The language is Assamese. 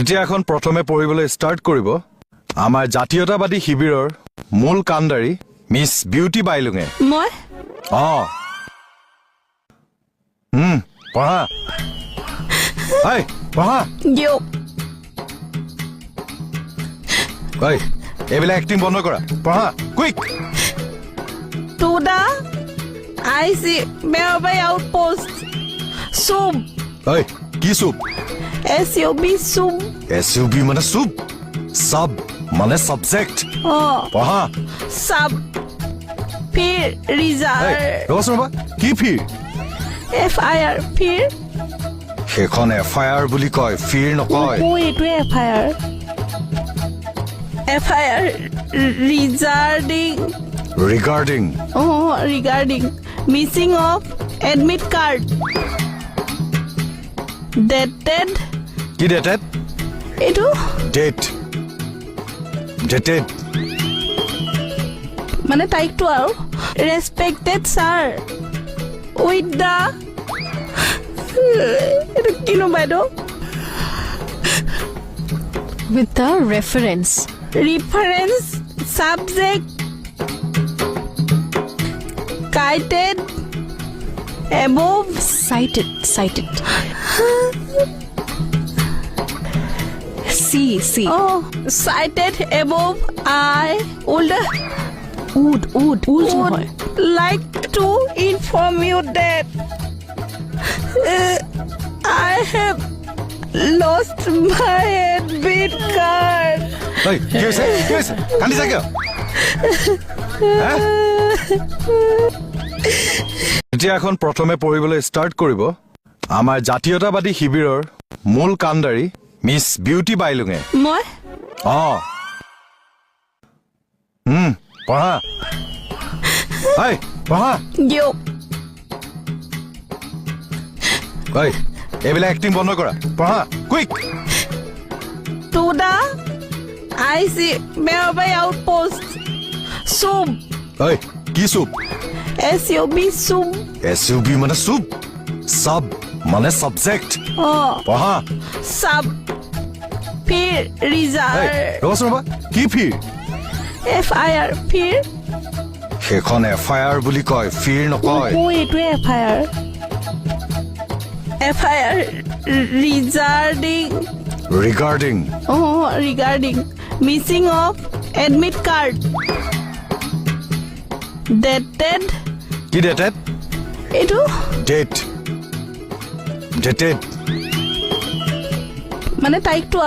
এতিয়া এখন প্ৰথমে পঢ়িবলৈ ষ্টাৰ্ট কৰিব আমাৰ জাতীয়তাবাদী শিবিৰৰ মূল কাণ্ডাৰী মিছ বিউটি বাইলুঙে। মই? অ, পঢ়া। ঐ, পঢ়া। দিয়ক। ঐ, এইবিলাক এক্টিং বন্ধ কৰা, পঢ়া, quick. To the IC Merobai outpost চুব। ঐ, কি চুপ? এছ ইউ বি, চুব। এছ ইউ বি মানে চুপ, চাব মানে ছাবজেক্ট। অ। পঢ়া। চাব ফিৰ ৰিজাৰ এই, ৰ'বাচোন ৰ'বা, কি ফিৰ? এফ I R, ফিৰ। সেইখন এফ I R বুলি কয়, ফিৰ নকয়। অ, এইটোৱে F I R. FIR ৰিজাৰ্ডিং regarding. O, regarding missing of admit card dated কি ডেটেড? এইটো ডেট, ডেটেড। মানে তাৰিখটো আৰু। ৰেচপেক্টেড ছাৰ, উইথ the, এইটো কিনো বাইদেউ? With the reference. Reference subject cited above. Cited, cited. C, C. Oh, cited above, I would Would, would, would would নহয়। Like to inform you that I have lost my admit card. ঐ, কি হৈছে? কি হৈছে? কান্দিছা কিয়, হে? এতিয়া এখন প্ৰথমে পঢ়িবলৈ ষ্টাৰ্ট কৰিব আমাৰ জাতীয়তাবাদী শিবিৰৰ মূল কাণ্ডাৰী মিছ বিউটি বাইলুঙে। মই? অ, পঢ়া। ঐ, পঢ়া। দিয়ক। ঐ, এইবিলাক এক্টিং বন্ধ কৰা, পঢ়া, quick. To the IC Merobai outpost চুব। ঐ, কি চুপ? এছ ইউ বি, চুব। এছ ইউ বি মানে চুপ, চাব মানে ছাবজেক্ট। অ। পঢ়া। চাব ফিৰ ৰিজাৰ এই, ৰ'বাচোন ৰ'বা, কি ফিৰ? এফ I R, ফিৰ। সেইখন এফ I R বুলি কয়, ফিৰ নকয়। অ, এইটোৱে F I R. FIR ৰিজাৰ্ডিং regarding. O, regarding missing of admit card dated কি ডেটেড? এইটো ডেট, ডেটেড। মানে তাৰিখটো।